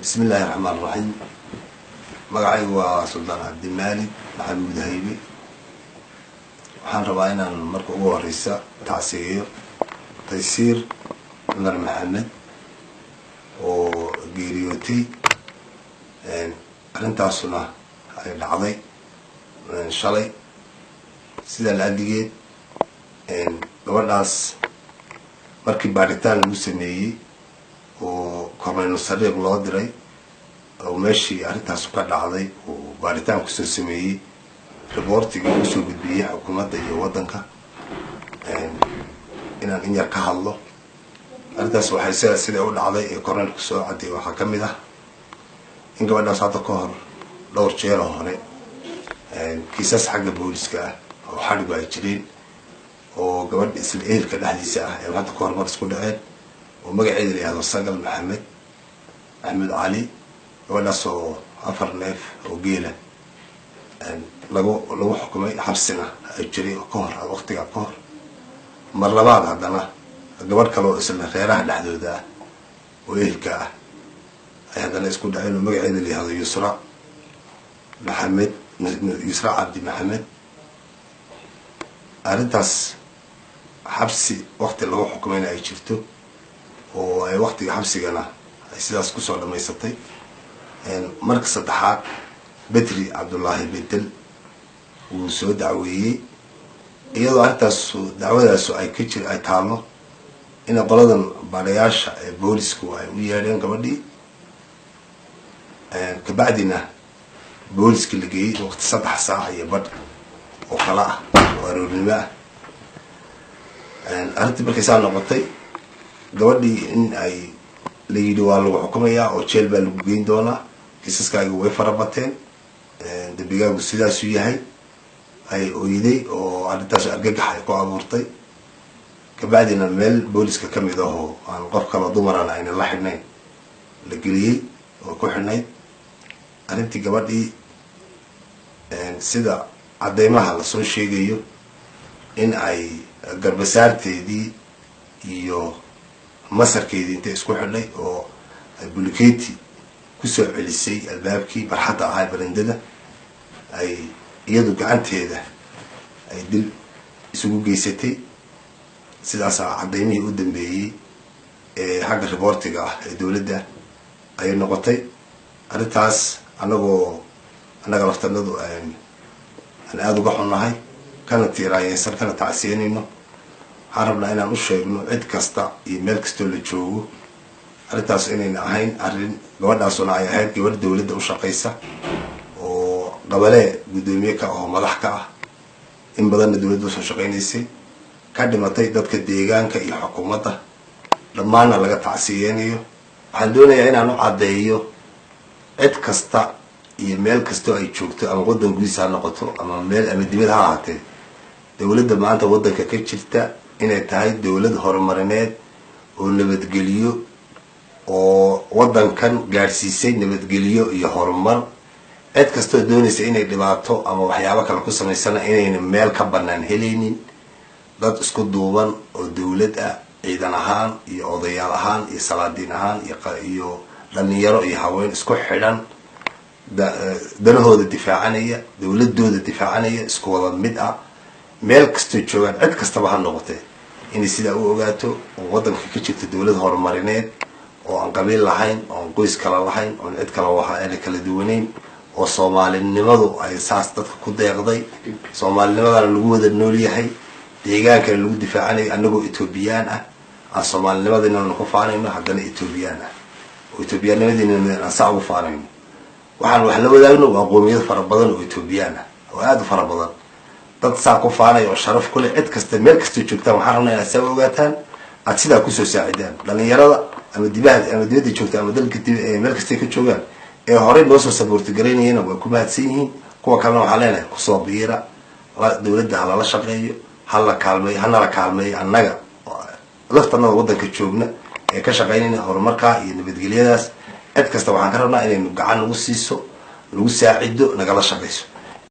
Bismi illaahi raxmaan raxiim. Magacaygu waa Suldaan Cabdimaalik Maxamuud Haybe. Waxaan rabaa inaan marka ugu horeysa tacsiyeeyo Taysiir Cumar Maxamed oo geeriyootay. Arrintaasuna ay dhacday shalay. Sidaa la-adigeed, gabadhaas markii baaritaan lagu sameeyey oo korneyno sariiq loo diray oo meeshii arrintaasu ka dhacday uu baaritaan kusoo sameeyey, reportigii usoo gudbiyey xukuumadda iyo waddanka, inaan in yar ka hadlo arrintaas. Waxay sida u dhacday ee korneylku soo caddeeyay waxaa ka mid ah in gabadhaas hadda ka hor dhowr jeero hore kiisas xagga booliska ah oo xadhigu ay jireen, oo gabadh isla ehelka dhexdiisa ah ee hadda ka hor mar isku dhaceen, oo magaceeda la yihahdo Sagal Maxamed Axmed Cali. Gabadhaas oo 4 neef oo geela lagu xukumay, xabsina ay jiray oo ka hor waqtigaa ka hor. Mar labaad haddana gabadh kale oo isla reeraha dhexdooda ah oo ehelka ah ay haddana isku dhaceen, oo magaceeda la yihahdo Yusra Maxamed, Yusra Cabdi Maxamed. Arrintaas xabsi waqti lagu xukumayna ay jirto, oo ay waqtiga xabsigana ay sidaas kusoo dhamaysatay. Marka saddexaad, Betri Cabdullaahi Bedel wuu soo dacweeyey, iyadoo arrintaasu dacwadaasu ay ka jir ay taallo, in qoladan baadhayaasha ee boolisku ay u yeedheen gabadhii, kabacdina booliska la geeyey waqti 3 saac iyo badh oo kale ah oo aroornimo ah. Arrintii markay saa noqotay, gabadhii in ay la yidhi waa lagu xukumayaa oo jeel baa lagu geyn doonaa, kiisaskaaga way farabateen, dembigaagu sidaasuu yahay, ay oyday oo arrintaas argagax ay ku abuurtay. Kabacdina meel booliska ka mid ahoo aan qof kaloo dumarana ayna la xidhnayn la geliyey oo ku xidhnayd. Arrintii gabadhii, sida caddeymaha lasoo sheegayo, in ay garbasaarteedii iyo masarkeedii intay isku xidhay oo ay buliketi kusoo celisay albaabkii barxadda ahaa barindada, ay iyadu gacanteeda ay dil isugu geysatay. Sidaasaa caddaymihii u dambeeyey ee xagga reportiga ah ee dowladda ayay noqotay. Arrintaas anagoo annaga laftanadu aan aada uga xunnahay, kana tiiraayeysan, kana tacsiyanayno, waxaan rabnaa inaan u sheegno cid kasta iyo meel kastoo la joogo arrintaas inayna ahayn arrin, gabadhaasuna ay ahayd gabadh dowladda u shaqaysa oo qabalee guddoomiye ka oo madax ka ah, in badanna dowladda usoo shaqaynaysay, ka dhimatay dadka deegaanka iyo xukuumadda dhammaanna laga tacsiyeynayo. Waxaan doonayaa inaan u caddeeyo cid kasta iyo meel kastoo ay joogto, ama waddan gudihiisa ha noqoto ama meel ama dibad ha ahaatee, dowladda maanta waddanka ka jirta inay tahay dowlad horumarineed oo nabadgeliyo, oo waddankan gaadhsiisay nabadgeliyo iyo horumar. Cid kastoo doonaysa inay dhibaato ama waxyaabo kale ku samaysana inayna meel ka bannaan helaynin. Dad isku duuban oo dowlad ah, ciidan ahaan iyo odayaal ahaan iyo salaadiin ahaan iyo dhalinyaro iyo haween isku xidhan, danahooda difaacanaya, dowladooda difaacanaya, isku wada mid ah, meel kastoo joogaan, cid kastaba ha noqotee, inay sidaa u ogaato oo waddanka ka jirta dowlad horumarineed oo aan qabiil lahayn, oo aan qoys kala lahayn, oon cid kala waxa ayna kala duwaneyn, oo soomaalinimadu ay saas dadka ku deeqday, soomaalinimadana lagu wada nool yahay, deegaankana lagu difaacanayo. Annagoo Etoobiyaan ah aan soomaalinimadinana ku faanayno, haddana Etoobiyaan ah oo etoobiyaannimadiina aan saa ugu faanayno. Waxaan wax la wadaagno waa qoomiyad fara badan oo Etoobiyaan ah oo aada u fara badan, dad saa ku faanaya oo sharaf ku leh. Cid kasta meel kastoo joogtaan, waxaan rabnaa inaad saa u ogaataan, aad sidaa kusoo saacidaan dhalinyarada ama dibaha ama dibadda joogta ama dalka meel kastay ka joogaan ee horey noo soo support garaynayana waa ku mahadsan yihiin. Kuwa kalena waxaan leenahay kusoo biira dowladda, ha lala shaqeeyo, ha la kaalmeeyo, hanala kaalmeeyo annaga laftanada waddanka joogna ee ka shaqaynayna horumarkaa iyo nabadgelyadaas. Cid kasta waxaan ka rabnaa inaynu gacan nagu siiso, nagu saacido, nagala shaqayso.